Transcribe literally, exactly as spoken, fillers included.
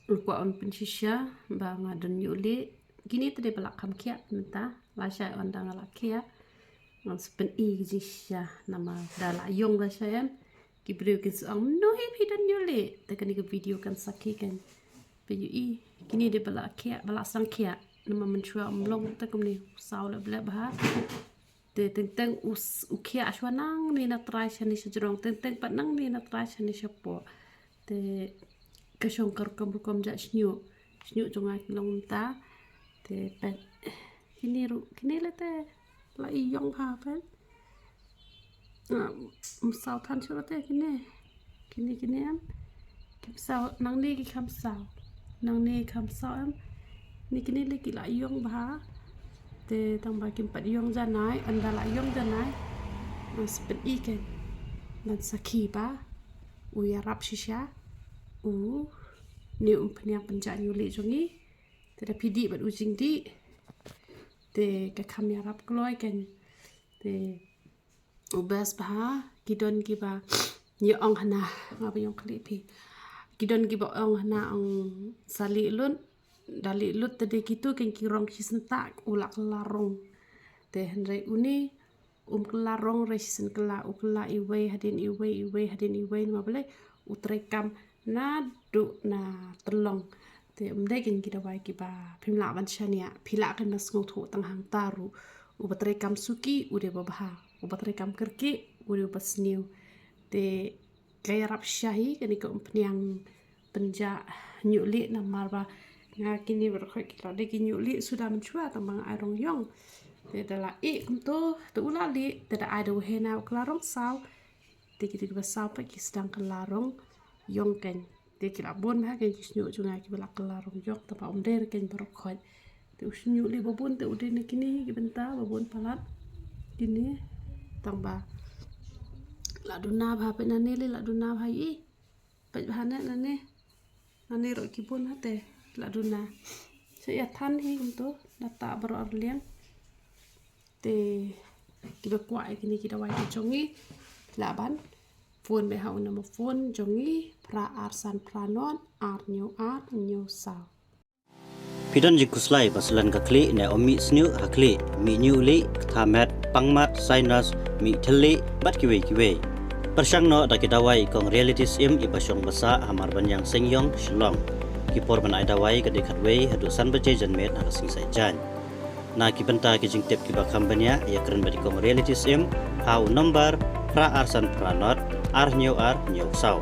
Nga kwah un pynshisha ba nga don ïuh lieh. Kine te dei ba la kham khiah mynta. Lashai ynda nga la khiah, ngan sa pyni ki jingshisha namar da la ïong lashai em. Ki briew kin sa ong, "Mano hi phi don ïuh lieh?" Te kane ka video kan sakhi kan. Phi ïohi, kine dei ba la khiah, ba la sdang khiah. Namar mynshuwa ym long te kumne, u saw lep lep bha. Te teng teng u s-, u khiah shuwa nangne na trai shane shajrong, teng teng pat nangne na trai shane shapoh. Te ka shong ka rukom rukom jait shñiuh. Shñiuh jong nga ki long mynta. Te peit, kine ruh, kine leh te la ïong ha peit. Ah, ym saw than shuh te kine. Kine, kine em. Kim saw, nangne ki kham saw. Nangne kham saw em. Ni kine leh ki la ïong bha. Te tang ba kim pat ïong janai, ynda la ïong janai, ngan sa pyni kan. Ngan sakhi ba u ïarap shisha. U, ne umphniang pynjah ïuh lieh jong ngi. Te da phi dih bad u jingdih, te ka kham ïarap kloi kan. Te u best bha, ki don kiba, ïa ong hana, nga ba ïong khlieh phi. Ki don kiba ong hana ong sa lieh lut, da lieh lut te dei kitu kan ki rong shi senta u la kylla rong. Te hynrei une um kylla rong, re shisien kylla, u kylla iwei hadien iwei, iwei hadien iwei, namar balei, u treikam naduh na tyllong. Te um dei kan ki dawai kiba phim lah ban shaniah, phi lah kan ban sngewthuh tang hangta ruh. Uba treikam suki u dei uba bha, uba treikam kyrkieh u dei uba sniew. Te ka ïarap shisha hi kane ka umphniang pynjah ïuh lieh namar ba nga kine baroh khoit ki la dei ki ïuh lieh suda mynshuwa tang ba nga ai rong ïong. Te da la ïeh kumto, te u la lieh, te da ai da u hena u kylla rong saw. Te kito kiba saw pat ki sdang kylla rong ïong kan. Te ki la bun bha kan ki shñiuh jong nga kiba la kylla rong ïong, tang ba um dei re kan baroh khoit. Te u shñiuh leh ba bun te u dei na kine ki bynta ba bun palat. Kine tang ba la duna bha, peit nane leh la duna bha ïi. Peit bha ne nane. Nane ruh ki bun ha te la duna. Sa ïa than hi kumto, da tah baroh arliang. Te kiba kwah ïa kine ki dawai ki jong ngi, lah ban phone beit ha u number phone jong ngi, phra ar san phra nod ar hynñiew ar hynñiew saw. Phi don jingkhuslai ba slen ka khlieh ne ym mih sniew ha khlieh, mih ñiuh lieh, ktha met, pang mat, sinus, mih thylliej bad kiwei kiwei? Pyrshang noh da ki dawai i kong Reality Syiem iba shong ba sah ha Marbaniang Seiñïong, Shillong. Ki por ban ai dawai ka dei khatwei haduh san baje janmiet ha ka sngi Saitjaiñ. Na ki bynta ki jingtip kiba kham bniah, ïakren bad i kong Reality Syiem ha u number phra ar san phra nod ar hynñiew ar hynñiew saw.